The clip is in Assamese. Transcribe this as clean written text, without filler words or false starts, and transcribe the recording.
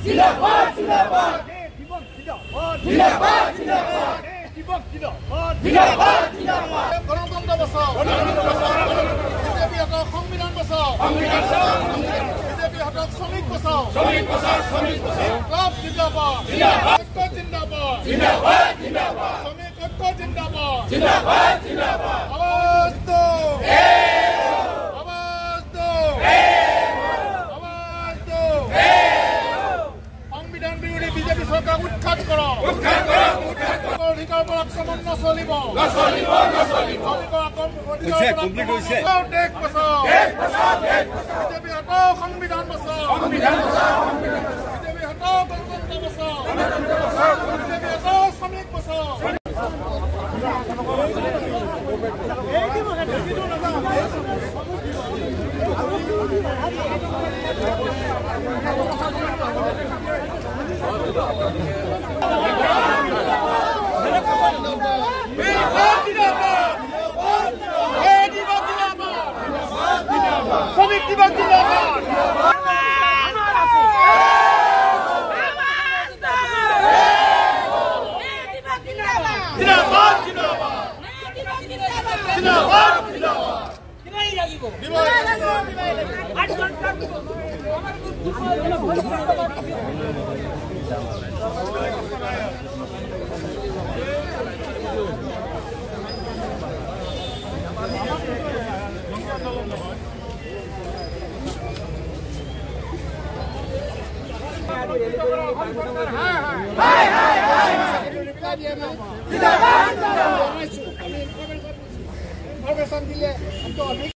জিন্দাবাদ জিন্দাবাদ দিৱস জিন্দাবাদ জিন্দাবাদ জিন্দাবাদ দিৱস জিন্দাবাদ জিন্দাবাদ জিন্দাবাদ গণতন্ত্ৰ বচাও গণতন্ত্ৰ বচাও বিজেপি হতক সংবিধান বচাও সংবিধান বচাও বিজেপি হতক শ্ৰমিক বচাও শ্ৰমিক বচাও শ্ৰমিক বচাও ক্লাব জিন্দাবাদ জিন্দাবাদ জিন্দাবাদ জিন্দাবাদ জিন্দাবাদ শ্ৰমিক ঐক্য জিন্দাবাদ জিন্দাবাদ জিন্দাবাদ আৱাজ দো আৱাজ দো আৱাজ দো সংবিধান বিৰোধী বিজেপি চৰকাৰক উৎখাত কৰক উৎখাত কৰক উৎখাত কৰক অধিকাৰ পৰা আক্ৰমণ নচলিব নচলিব নচলিব দেশ বচাও দেশ বচাও দেশ বচাও বিজেপি হটাও সংবিধান বচাও সংবিধান বচাও বিজেপি হটাও গণতন্ত্ৰ বচাও গণতন্ত্ৰ বচাও বিজেপি হটাও শ্ৰমিক বচাও শ্ৰমিক দিবস জিন্দাবাদ জিন্দাবাদ জিন্দাবাদ জিন্দাবাদ জিন্দাবাদ